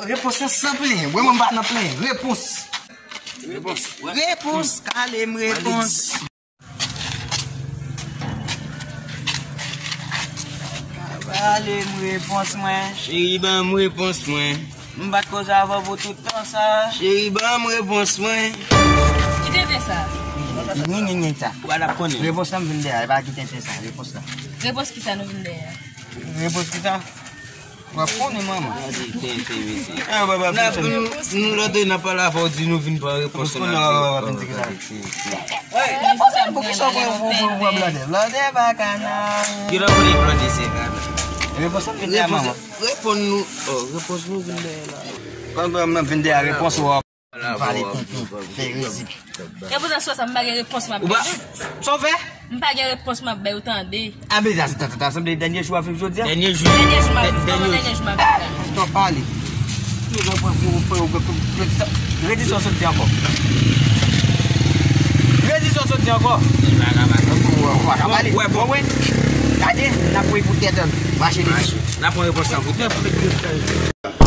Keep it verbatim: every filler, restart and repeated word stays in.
Repons lan san plenyen. Wè mwen m pa nan plenyen. Repons. Repons. Repons. Kale m repons. Kale m repons mwen. Cheri, ban m repons mwen. M pa t koze avè w pou tout tan sa. Cheri, ban m repons mwen. Ki tenten sa? Ni, ni, ni sa. Ou pa t ap konnen. Repons lan m vin dèyè, e pa ki tenten sa, repons lan. Repons ki sa nou vin dèyè? Repons ki sa? W ap konnen, manman. Gade tenten, mesye. Eh, baba, n ap, nou, nou lòt n ap pale avè w, di nou vin pran repons lan. Pou ki sa w pran blòdè? Blòdè baka nan. Yo la konnen blòdè se gade. Repons lan vin dèyè, manman. Reponn nou. Oh, repons nou vin dèyè la. Kòm mwen vin dèyè repons ou. Pale tenten, fè rezi. E poutan sou sa, m pa gen repons m ap bay. Sa w fè? M pa gen repons m ap bay ou tande. A, men sa, sa, sa, sa sanble dènye jou avèk jodi a. Dènye jou. Dènye jou m ap viv. Kòman dènye jou m ap viv la? Tò pale. Redi sa w sot di ankò. Redi sa w sot di ankò. Ou pa ka pale. Wè, bon. Wè, wè. Gade, n ap pran pou tèt. Mache depi. N ap pran repons lan pou tèt.